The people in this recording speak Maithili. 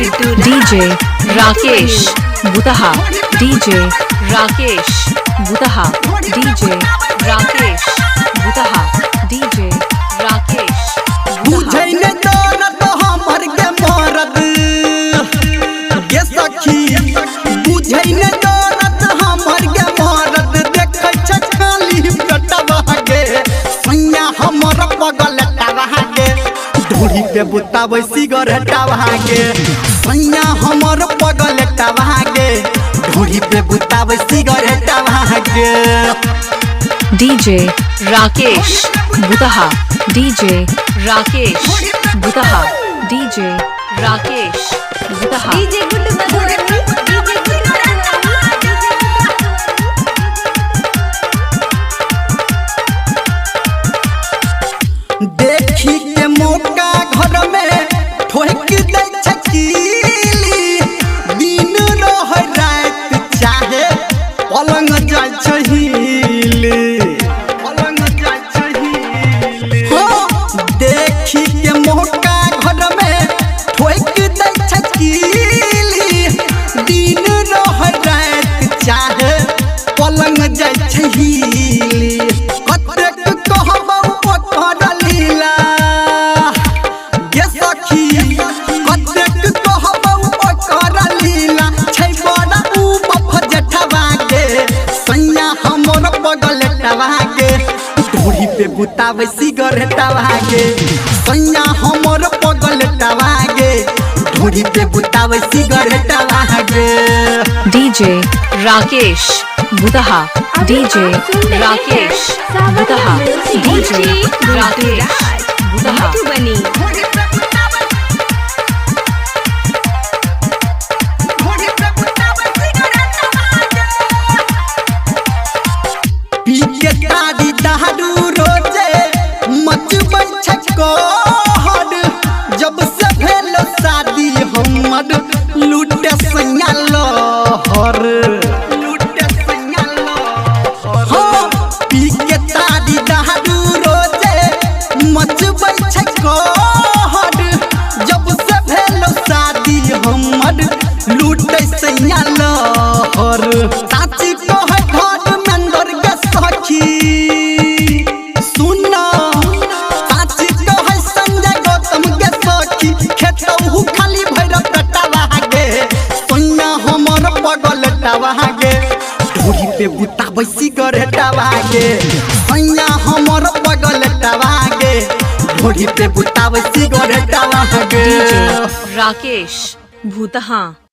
Guddu DJ Rakesh Bhutaha, DJ Rakesh Bhutaha, DJ Rakesh Bhutaha, DJ Rakesh Bhutaha. बुझै ने दर्द हमर गे मरद गे सखी, बुझै ने दर्द हमर गे मरद, देखै छै खाली पेटवा गे, सैया हमर पगलटवा गे, ढोरी पे बुताबै सिगरेटवा गे, सैया हमर पगलटवा गे, ढोरी पे बुताबै सिगरेटवा गे। DJ Rakesh Bhutaha, DJ Rakesh Bhutaha, DJ Rakesh Bhutaha. DJ Guddu Madhubani, DJ Guddu Madhubani, DJ Guddu Madhubani. देखी के मौका घर में ठोक दै छै कीली, दिन रहै राति चाहे पलंग जाइ छै हिली, पलंग जाइ छै हिली। हो देखी के मौका घर में ठोक दै छै कीली, दिन रहै राति चाहे पलंग जाइ छै हिली। कतेक कहबौ ओकर लीला गे सखी, कतेक कहबौ ओकर लीला, छै बड़ा उ बफ जेठवा गे, सैया हमर पगलेटवा गे, ढोरी पे बुताबै सिगरेटवा गे, सैया हमर पगलेटवा गे, ढोरी पे बुताबै सिगरेटवा गे। DJ Rakesh Bhutaha, DJ Rakesh Bhutaha, DJ Rakesh Bhutaha. Madhubani. पी के तारी दारू रोजे मचबै छै कहर, जब से भेल शादी हमर लूटे सैया लहर, लूटे सैया लहर। हो पी के तारी दारू रोजे मचबै छै कहर, जब से भेल शादी हमर लूटे सैया लहर। साच कहै धर्मेंद्र गे सखी सुन, साच कहै संजय गौतम गे सखी, खेतहु खाली भैर पेटवा गे, सैया हमर पगलटवा गे, ढोरी पे बुताबै सिगरेटवा गे, सैया हमर पगलटवा गे, ढोरी पे बुताबै सिगरेटवा गे। DJ Rakesh Bhutaha.